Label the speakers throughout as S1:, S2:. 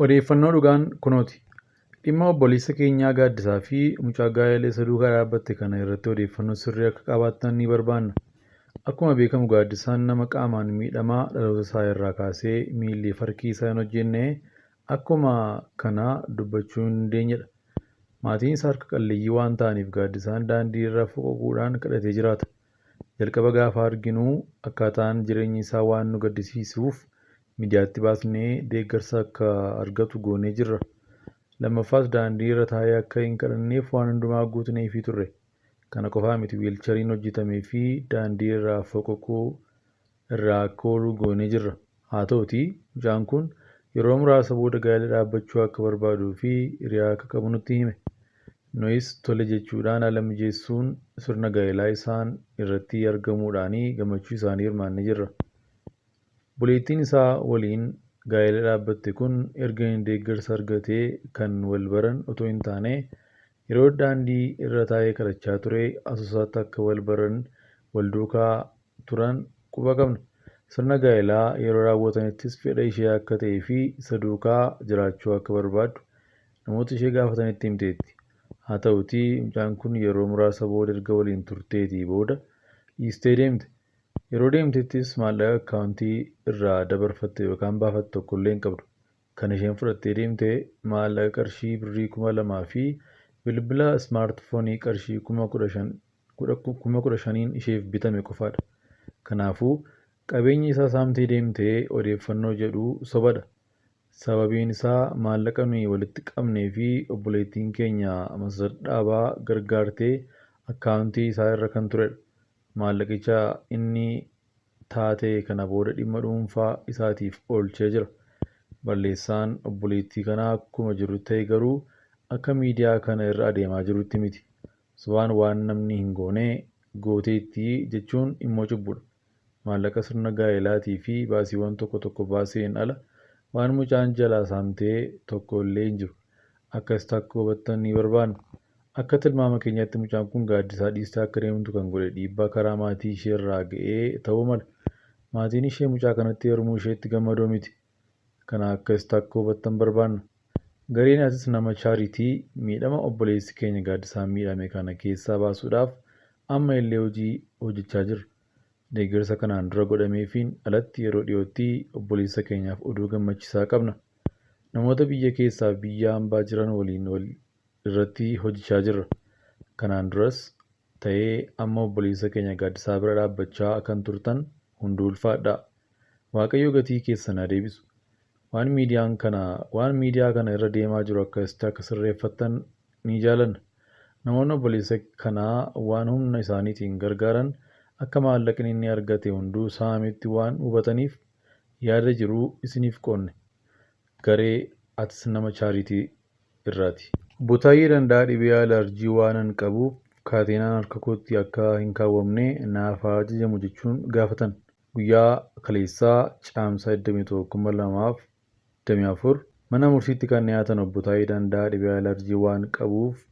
S1: Odeeffannoo dhugaan kunooti. Dhimma obboleessa keenyaa Gaaddisaa fi mucaa gaa'ela isa duukaa dhaabbatte kana irratti odeeffannoo sirrii akka qabaattan ni barbaanna. Akkuma beekamu Gaaddisaan nama qaamaan miidhamaa dhaloota isaa irraa kaasee miilli fi harki isaa hin hojjenne akkuma kana dubbachuu hin dandeenyedha. Maatiin isaa harka qalleeyyii waan ta'aniif Gaaddisaan daandii irra foqoquudhaan kadhatee jiraata. Jalqaba gaafa arginu akkaataan jireenya isaa waan nu gaddisiisuuf miidiyaatti baasnee deeggarsa akka argatu goonee jirra. Lammaffaas daandii irra taa'ee akka hin kadhanneef waan hundumaa guutneefii turre. Kana qofaa miti, wiilchariin hojjetamee fi daandii irraa foqoquu irraa akka oolu goonee jirra. Haa ta'utii mucaan kun yeroo muraasa booda gaa'ela dhaabbachuu akka barbaaduu fi hiriyaa akka qabu nutti hime. Nuyis tole jechuudhaan haala mijeessuun sirna gaa'elaa isaan irratti argamuudhaan gammachuu isaanii hirmaannee jirra. Obboleettiin isaa waliin gaa'ela dhaabbatte kun erga inni deeggarsa argatee kan wal baran otoo hin taane, yeroo daandii irra taa'ee kadhachaa ture Asoosaatti akka wal baran wal duukaa turan quba qabna. Sirna gaa'elaa yeroo raawwatanittis fedha ishee akka ta'ee fi isa duukaa jiraachuu akka barbaaddu namoota ishee gaafatanitti himteetti. Haa ta'utii mucaan kun yeroo muraasa booda erga waliin turteetii booda dhiistee deemte. Yeroo deemtettis maallaqa akkaawuntii irraa dabarfatte yookaan baafatte tokkollee hin qabdu. Kan isheen fudhattee deemte maallaqa qarshii birrii 2000 fi bilbila ismaartifoonii qarshii 15,000 isheef bitame qofaadha. Kanaafuu qabeenya isaa saamtee deemtee odeeffannoo jedhu sobadha. Sababiin isaa maallaqa nuyi walitti qabnee fi obboleettiin keenya Masarat Dhaabaa gargaartee akkaawuntii isaa irra kan turedha. Maallaqicha inni taatee kana booda dhimma dhuunfaa isaatiif oolchee jira. Balleessaan obboleettii kanaa akkuma jiru ta'e garuu akka miidiyaa kana irra adeemaa jirutti miti. Sobaan waan namni hin goone gooteetti jechuun immoo cubbuudha. Maallaqa sirna gaa'elaatii fi baasiiwwan tokko tokko baaseen ala waan mucaan jalaa saamtee tokko illee hin jiru. Akkasitti akka hubattan ni barbaanna. Akka tilmaama keenyaatti mucaan kun Gaaddisaa dhiistee akka deemtu kan godhe dhiibbaa karaa maatii ishee irraa ga'ee ta'uu mala. Maatiin ishee mucaa kanatti heerumuu isheetti gammadoo miti. Kana akkasitti akka hubattan barbaanna. Gareen Atis Nama Chaaritii miidhama obboleessi keenya Gaaddisaan miidhame kana keessaa baasuudhaaf amma illee hojii hojjechaa jirra. Deeggarsa kanaan dura godhameefiin alatti yeroo dhiyootti obboleessa keenyaaf oduu gammachiisaa qabna. Namoota biyya keessaa fi biyya hambaa jiran waliin wal irratti hojjechaa jirra. Kanaan duras ta'ee amma obboleessa keenya Gaaddisaa bira dhaabbachaa kan turtan hunduu ulfaadhaa. Waaqayyo gatii keessan haa deebisu. Waan miidiyaan kana waan miidiyaa kana irra deemaa jiru akkasitti akka sirreeffattan ni jaalanna. Namoonni obboleessa kanaa waan humna isaaniitiin gargaaran akka maallaqni inni argate hunduu saamametti waan hubataniif yaada jiru isiniif qoonne. Garee Atis Nama Chaaritii irraati. Obbo Taayyee Danda'aa dhibee alarjii waanan qabuuf kaateenaan harka kootti akka hin kaawwamne naaf haa ajajamu jechuun gaafatan. Guyyaa kaleessaa Caamsaa 21, 2024 mana murtiitti kan dhiyaatan Obbo Taayyee Danda'aa dhibee alarjii waan qabuuf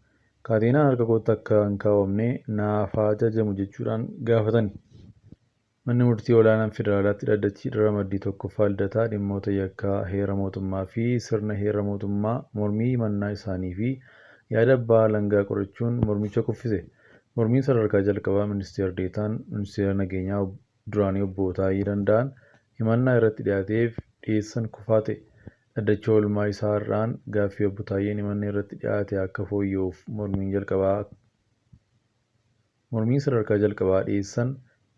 S1: kaateenaan harka kootti akka hin kaawwamne naaf haa ajajamu jechuudhaan gaafatan. Manni Murtii Olaanaan Federaalaatti Dhaddachi Ramaddii Tokkoffaa Lidataa dhimmoota yakkaa heera mootummaa fi sirna heera mootummaa mormii himannaa isaanii fi yaada abbaa alangaa qorachuun mormicha kuffise. Mormiin sadarkaa jalqabaa Ministeera Deetaan Ministeera Nageenyaa duraanii Obbo Taayyee Danda'aan himannaa irratti dhiyaateef dhiyeessan kufaa ta'e. Dhaddacha oolmaa isaa har'aan gaaffii Obbo Taayyeen himannaa irratti dhiyaate akka fooyya'uuf mormiin sadarkaa jalqabaa dhiyeessan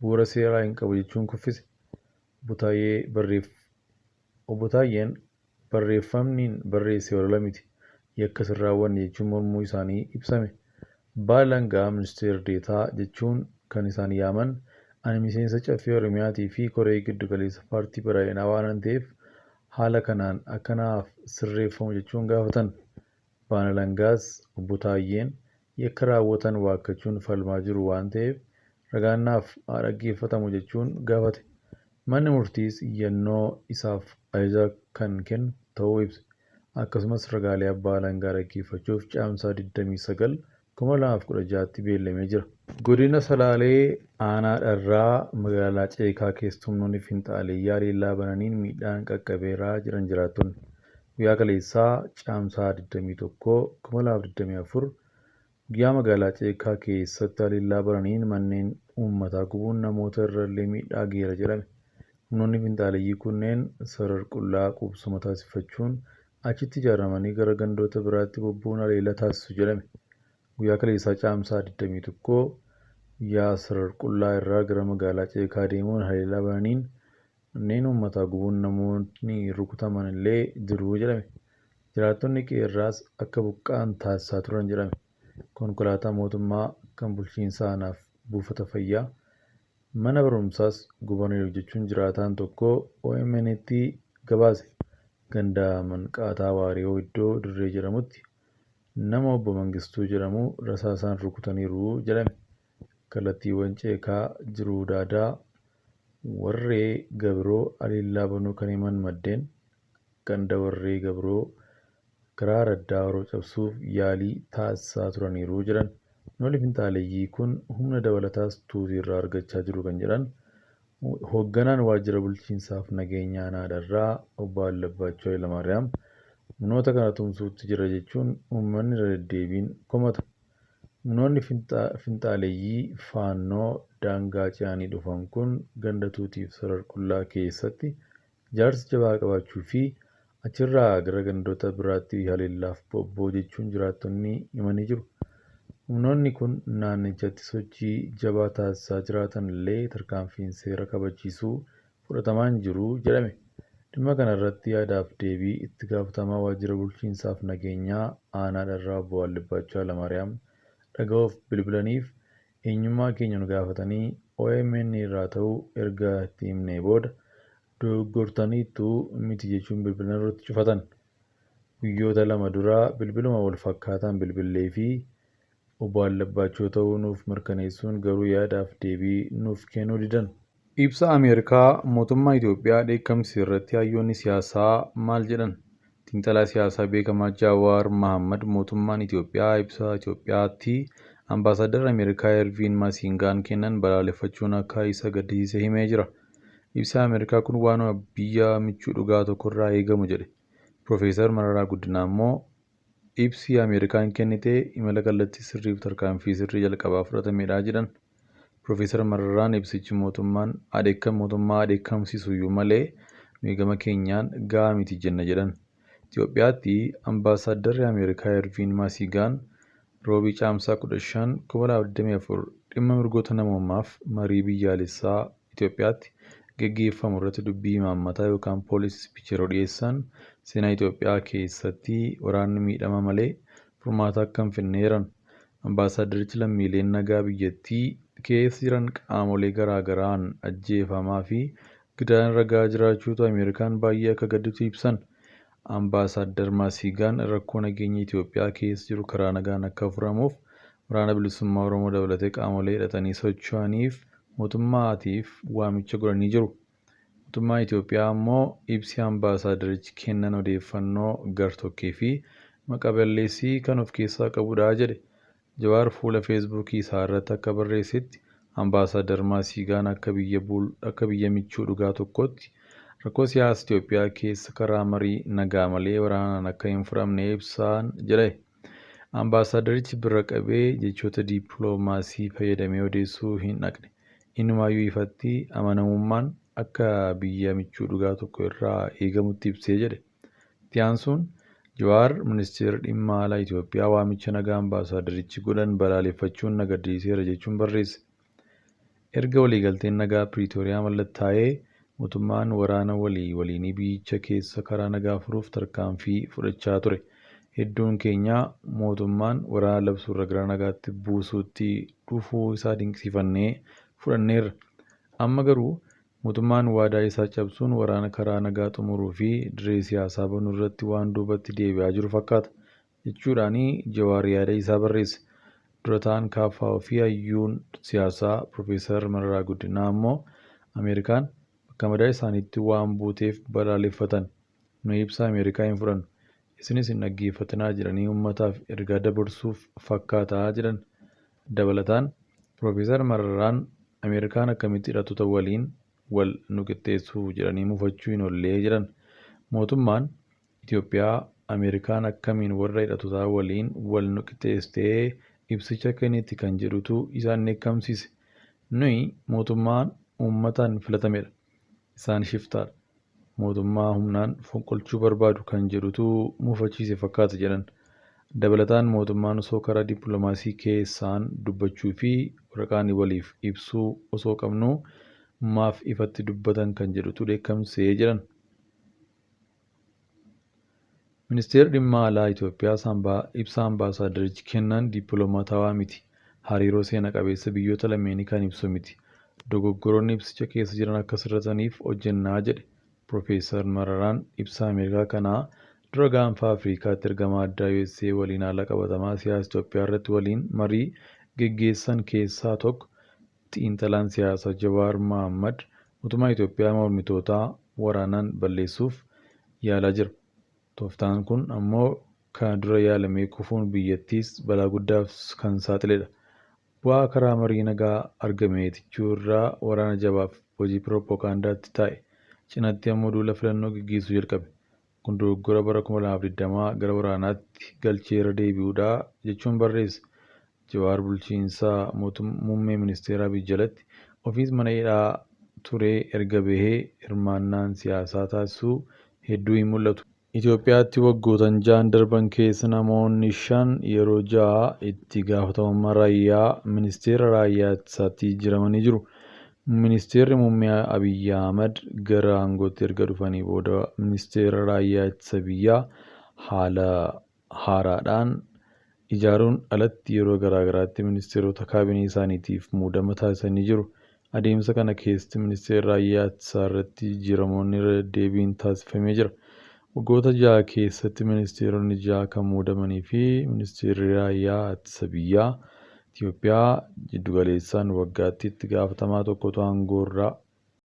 S1: bu'uura seeraa hin qabu jechuun kuffise. Obbo Taayyeen barreeffamniin barreesse olola miti, yakkas hin raawwanne jechuun mormuu isaanii ibsame. Abbaa alangaa Ministeera Deetaa jechuun kan isaan yaaman ani miseensa Caffee Oromiyaatii fi Koree Giddu Galeessa Paartii Badhaadhinaa waanan ta'eef haala kanaan akka naaf sirreeffamu jechuun gaafatan. Abbaan alangaas Obbo Taayyeen yakka raawwatan waakkachuun falmaa jiru waan ta'eef ragaan naaf haa dhaggeeffatamu jechuun gaafate. Manni murtiis iyyannoo isaaf ajaja kan kennu ta'uu ibse. Akkasumas ragaalee abbaa alangaa dhaggeeffachuuf Caamsaa 29, 2016tti beellamee jira. Godina Salaalee Aanaa Dharraa magaalaa Ceekaa keessatti humnoonni finxaaleyyii haleellaa bananiin miidhaan qaqqabeeraa jiran jiraattonni. Guyyaa kaleessaa Caamsaa 21, 2024 guyyaa magaalaa Ceekaa keessatti haleellaa baraniin manneen uummataa gubuun namoota irrallee miidhaa geera jedhame. Humnoonni finxaaleyyii kunneen sararqullaa qubsuma taasifachuun achitti ijaaramanii gara gandoota biraatti bobbu'uun haleellaa taasisu jedhame. Guyyaa kaleessaa Caamsaa 21 guyyaa sararqullaa irraa gara magaalaa Ceekaa deemuun haleellaa bananiin manneen uummataa gubuun namootni rukutaman illee jiru jedhame. Jiraattonni qe'eerraas akka buqqa'an taasisaa turan jedhame. Konkolaataa mootummaa kan bulchiinsa aanaaf buufata fayyaa mana barumsaas gubaniiru jechuun jiraataan tokko OMN'tti gabaase. Ganda Manqaataa Waariyoo iddoo Dirree jedhamutti nama obbo Mangistuu jedhamu rasaasaan rukutaniiru jedhame. Kallattiiwwan Ceekaa jiruu Daadaa Warree Gabroo haleellaa banuu kan himan maddeen ganda Warree Gabroo karaa Raddaa Horoo cabsuuf yaalii taasisaa turaniiru jedhan. Lolli finxaaleyyii kun humna dabalataas tuutii irraa argachaa jiru kan jedhan hoogganaan waajjira bulchiinsaaf nageenya aanaa Darraa obbo Allabbaachuu Hayilamaariyaam humnoota kana tumsuutti jira jechuun uummanni irra deddeebiin komata. Humnoonni finxaaleyyii faannoo daangaa ce'anii dhufan kun ganda tuutiif sararqullaa keessatti ijaarsa jabaa qabaachuu fi achirraa gara gandoota biraatti haleellaaf bobba'u jechuun jiraattonni himanii jiru. Humnoonni kun naannichatti sochii jabaa taasisaa jiraatan illee tarkaanfiin seera kabachiisuu fudhatamaa hin jiru jedhame. Dhimma kana irratti yaadaaf deebii itti gaafatamaa waajjira bulchiinsaaf nageenyaa aanaa Dharraa obbo Allibbaachuu Hayilamaariyaam dhaga'uuf bilbilaniif eenyummaa keenya nu gaafatanii OMN irraa ta'uu erga itti himnee booda dogoggortaniitu miti jechuun bilbila irratti cufatan. Guyyoota lama dura bilbiluma wal fakkaataan bilbillee fi obbo Allabbaachuu ta'uu nuuf mirkaneessuun garuu yaadaaf deebii nuuf kennuu didan. Ibsa Ameerikaa mootummaa Itoophiyaa dheekkamsiise irratti hayyoonni siyaasaa maal jedhan? Xiinxalaa siyaasaa beekamaa Jawaar Mohammad mootummaan Itoophiyaa ibsa Itoophiyaatti ambaasaaddarri Ameerikaa Erviin Masingaan kennan balaaleffachuun akka isa gaddisiise himee jira. Ibsa Ameerikaa kun waanuma biyya michuu dhugaa tokkorraa eegamu jedhe. Piroofeesar Mararaa Guddinaa immoo ibsi Ameerikaan kennite imala kallattii sirriif tarkaanfii sirrii jalqabaa fudhatamedha jedhan. Piroofeesar Mararaan ibsichi mootummaan mootummaa adeekkamsiisu iyyuu malee nuyi gama keenyaan gahaa miti jenna jedhan. Itoophiyaatti ambaasaaddarri Ameerikaa Erviin Maasigaan roobii Caamsaa 15, 2024 dhimma mirgoota namoomaaf marii biyyaalessaa Itoophiyaatti geggeeffamu irratti dubbii imaammataa yookaan poolisii speech yeroo dhiyeessan seenaa Itoophiyaa keessatti waraanni miidhama malee furmaata akka hin fidne eeran. Ambaasaadarichi lammiileen nagaa biyyattii keessa jiran qaamolee garaa garaan ajjeefamaa fi gidiraan irra gahaa jiraachuutu Ameerikaan baay'ee akka gadditu ibsan. Ambaasaadar Maasigaan rakkoo nageenya Itoophiyaa keessa jiru karaa nagaan akka furamuuf waraana bilisummaa Oromoo dabalatee qaamolee hidhatanii socho'aniif mootummaatiif waamicha godhanii jiru. Mootummaan Itoophiyaa immoo ibsi ambaasaadarichi kennan odeeffannoo gar-tokkee fi maqa balleessii kan of keessaa qabudha jedhe. Jawaar fuula Feesbuukii isaa irratti akka barreessetti ambaasaadar Maasigaan akka biyya michuu dhugaa tokkootti rakkoo siyaasa Itoophiyaa keessa karaa marii nagaa malee waraanaan akka hin furamne ibsaan jedhe. Ambaasaadarichi bira qabee jechoota dippiloomaasii fayyadamee odeessuu hin dhaqne. Innumaayyuu ifatti amanamummaan akka biyya michuu dhugaa tokko irraa eegamutti ibsee jedhe. Itti aansuun Jawaar ministeerri dhimma alaa Itoophiyaa waamicha nagaa ambaasaadarichi godhan balaaleffachuun na gaddisiiseera jechuun barreesse. Erga waliigalteen nagaa Piriitooriyaa mallattaa'ee mootummaan waraana walii waliinii biyyicha keessa karaa nagaa furuuf tarkaanfii fudhachaa ture. Hedduun keenya mootummaan waraana labsuurra gara nagaatti buusuutti dhufuu isaa dinqisiifannee fudhanneerra. Amma garuu mootummaan waadaa isaa cabsuun waraana karaa nagaa xumuruu fi dirree siyaasaa banuu irratti waan duubatti deebi'aa jiru fakkaata jechuudhaan Jawaar yaada isaa barreesse. Dura ta'aan KFO fi hayyuun siyaasaa Piroofeesar Mararaa Guddinaa immoo Ameerikaan bakka madaa isaaniitti waan buuteef balaaleffatan. Nuyi ibsa Ameerikaa hin fudhannu. Isinis hin dhaggeeffatinaa jedhanii uummataaf ergaa dabarsuuf fakkaataa jedhan. Dabalataan Piroofeesar Mararaan Ameerikaan akkamitti hidhattoota waliin wal nu qixxeessu jedhanii mufachuu hin oollee jedhan. Mootummaan Itoophiyaa Ameerikaan akkamiin warra hidhatootaa waliin wal nu qixxeessitee ibsicha kenniti kan jedhutu isaan dheekkamsiise. Nuyi mootummaan uummataan filatamedha. Isaan shiftaadha. Mootummaa humnaan fonqolchuu barbaadu kan jedhutu mufachiise fakkaata jedhan. Dabalataan mootummaan osoo karaa dippiloomaasii keessaan dubbachuu fi waraqaan waliif ibsuu osoo qabnuu maaf ifatti dubbatan kan jedhutu dheekkamsee jedhan. Ministeerri dhimma alaa Itoophiyaa ibsa ambaasaaddarichi kennan dippiloomaatawaa miti. Hariiroo seena qabeessa biyyoota lameenii kan ibsu miti. Dogoggoroonni ibsicha keessa jiran akka sirrataniif hojjennaa jedhe. Piroofeesar Mararaan ibsa Ameerikaa kanaa dura gaanfa Afriikaatti ergama addaa USA waliin haala qabatamaa siyaasa Itoophiyaa irratti waliin marii geggeessan keessaa tokko xiinxalaan siyaasaa Jawaar Mohammad mootummaa Itoophiyaa mormitoota waraanaan balleessuuf yaalaa jira. Tooftaan kun ammoo kana dura yaalamee kufuun biyyattiis balaa guddaaf kan saaxiledha. Bu'aa karaa marii nagaa argame tichuu irraa waraana jabaaf hojii pirooppogaandaatti taa'e. Cinatti ammoo duula filannoo gaggeessuu jalqabe. Kun dogoggora bara 2020 gara waraanaatti galchee irra deebi'uudha jechuun barreesse. Jawaar bulchiinsa muummee ministeera Abiy jalatti ofiis mana hidhaa turee erga bahee hirmaannaan siyaasaa taasisuu hedduu hin mul'atu. Itoophiyaatti waggootan ja'an darban keessa namoonni shan yeroo ja'a itti gaafatamummaa raayyaa ministeera raayyaa ittisaatti jijjiiramanii jiru. Ministeerri muummee Abiyyi Ahmad gara aangootti erga dhufanii booda ministeera raayyaa ittisa biyyaa haala haaraadhaan ijaaruun alatti yeroo garaagaraatti ministeerota kaabinee isaaniitiif muudama taasisanii jiru. Adeemsa kana keessatti ministeera raayyaa ittisaa irratti jijjiiramoonni irra deddeebiin taasifamee jira. Waggoota ja'a keessatti ministeeronni ja'a kan muudamanii fi ministeerri raayyaa ittisa biyyaa Itoophiyaa jiddugaleessaan waggaatti itti gaafatamaa tokkotu aangoorra